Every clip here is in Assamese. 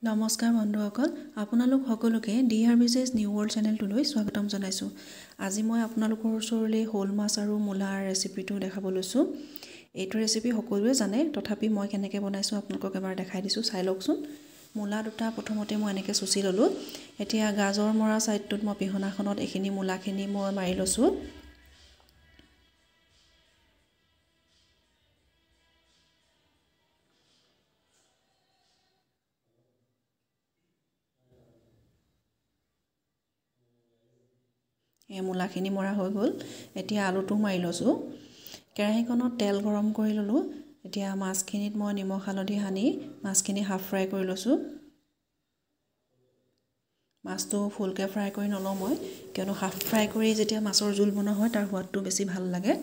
নমস্কাৰ বন্ধুসকল, আপোনালোক সকলোকে ডি আৰ বিজেজ নিউ ৱৰ্ল্ড চেনেলটোলৈ স্বাগতম জনাইছোঁ। আজি মই আপোনালোকৰ ওচৰলৈ শ'ল মাছ আৰু মূলাৰ ৰেচিপিটো দেখাব লৈছোঁ। এইটো ৰেচিপি সকলোৱে জানে, তথাপি মই কেনেকৈ বনাইছোঁ আপোনালোকক এবাৰ দেখাই দিছোঁ, চাই লওকচোন। মূলা দুটা প্ৰথমতে মই এনেকৈ চুচি ল'লোঁ। এতিয়া গাজৰ মৰা ছাইডটোত মই পিহনাখনত এইখিনি মূলাখিনি মই মাৰি লৈছোঁ। এই মূলাখিনি মৰা হৈ গ'ল। এতিয়া আলুটো মাৰি লৈছোঁ। কেৰাহীখনত তেল গৰম কৰি ল'লোঁ। এতিয়া মাছখিনিত মই নিমখ হালধি সানি মাছখিনি হাফ ফ্ৰাই কৰি লৈছোঁ। মাছটো ফুলকৈ ফ্ৰাই কৰি নলওঁ মই, কিয়নো হাফ ফ্ৰাই কৰি যেতিয়া মাছৰ জোল বনোৱা হয় তাৰ সোৱাদটো বেছি ভাল লাগে।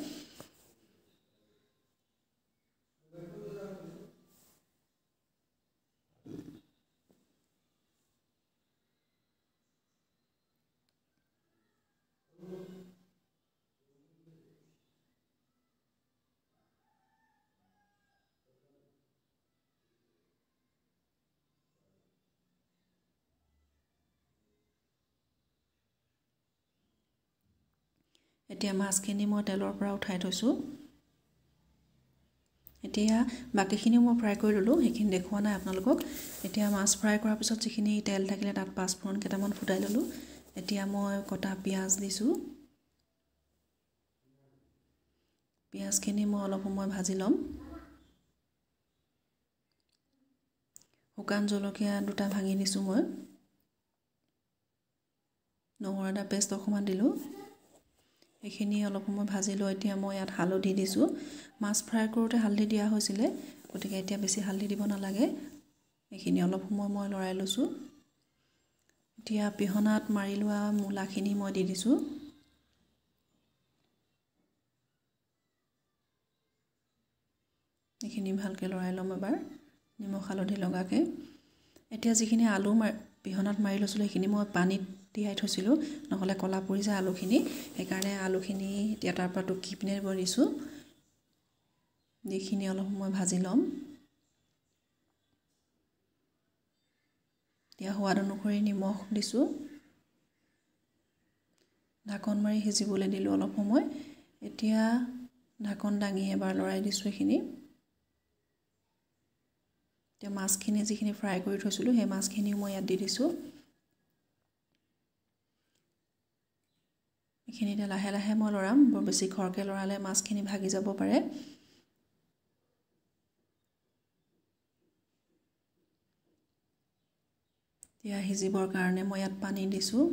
এতিয়া মাছখিনি মই তেলৰ পৰা উঠাই থৈছোঁ। এতিয়া বাকীখিনিও মই ফ্ৰাই কৰি ল'লোঁ, সেইখিনি দেখুওৱা নাই আপোনালোকক। এতিয়া মাছ ফ্ৰাই কৰাৰ পিছত যিখিনি তেল থাকিলে তাত পাঁচফোৰণ কেইটামান ফুটাই ল'লোঁ। এতিয়া মই কটা পিঁয়াজ দিছোঁ। পিঁয়াজখিনি মই অলপ সময় ভাজি ল'ম। শুকান জলকীয়া দুটা ভাঙি দিছোঁ মই। নহৰু আদা পেষ্ট অকণমান দিলোঁ। এইখিনি অলপ সময় ভাজি লৈ এতিয়া মই ইয়াত হালধি দিছোঁ। মাছ ফ্ৰাই কৰোঁতে হালধি দিয়া হৈছিলে, গতিকে এতিয়া বেছি হালধি দিব নালাগে। এইখিনি অলপ সময় মই লৰাই লৈছোঁ। এতিয়া পিহনাত মাৰি লোৱা মূলাখিনি মই দি দিছোঁ। এইখিনি ভালকৈ লৰাই ল'ম এবাৰ নিমখ হালধি লগাকৈ। এতিয়া যিখিনি আলু পিহনাত মাৰি লৈছিলোঁ সেইখিনি মই পানীত তিয়াই থৈছিলোঁ, নহ'লে ক'লা পৰি যায় আলুখিনি। সেইকাৰণে আলুখিনি এতিয়া তাৰ পৰা টুকি পিনে মই দিছোঁ। যিখিনি অলপ সময় ভাজি ল'ম। এতিয়া সোৱাদ অনুসৰি নিমখ দিছোঁ। ঢাকন মাৰি সিজিবলৈ দিলোঁ অলপ সময়। এতিয়া ঢাকন দাঙি এবাৰ লৰাই দিছোঁ এইখিনি। এতিয়া মাছখিনি যিখিনি ফ্ৰাই কৰি থৈছিলোঁ সেই মাছখিনিও মই ইয়াত দি দিছোঁ। এইখিনি এতিয়া লাহে লাহে মই লৰাম, বৰ বেছি খৰকৈ লৰালে মাছখিনি ভাগি যাব পাৰে। এতিয়া সিজিবৰ কাৰণে মই ইয়াত পানী দিছোঁ।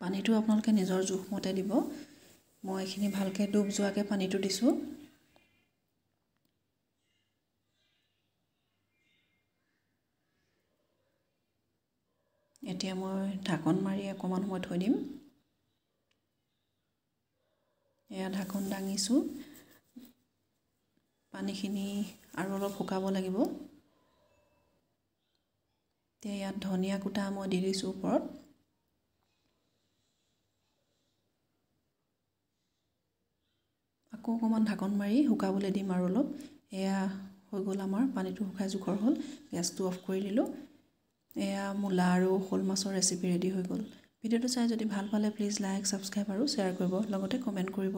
পানীটো আপোনালোকে নিজৰ জোখমতে দিব। মই এইখিনি ভালকৈ ডুব যোৱাকৈ পানীটো দিছোঁ। এতিয়া মই ঢাকন মাৰি অকণমান সময় থৈ দিম। এয়া ঢাকন দাঙিছোঁ। পানীখিনি আৰু অলপ শুকাব লাগিব। এতিয়া ইয়াত ধনিয়া কুটা মই দি দিছোঁ ওপৰত। আকৌ অকণমান ঢাকন মাৰি শুকাবলৈ দিম আৰু অলপ। এয়া হৈ গ'ল, আমাৰ পানীটো শুকাই জোখৰ হ'ল। গেছটো অফ কৰি দিলোঁ। এয়া মূলা আৰু শ'ল মাছৰ ৰেচিপি ৰেডি হৈ গ'ল। ভিডিঅ'টো চাই যদি ভাল পালে প্লিজ লাইক, ছাবস্ক্ৰাইব আৰু শ্বেয়াৰ কৰিব, লগতে কমেণ্ট কৰিব।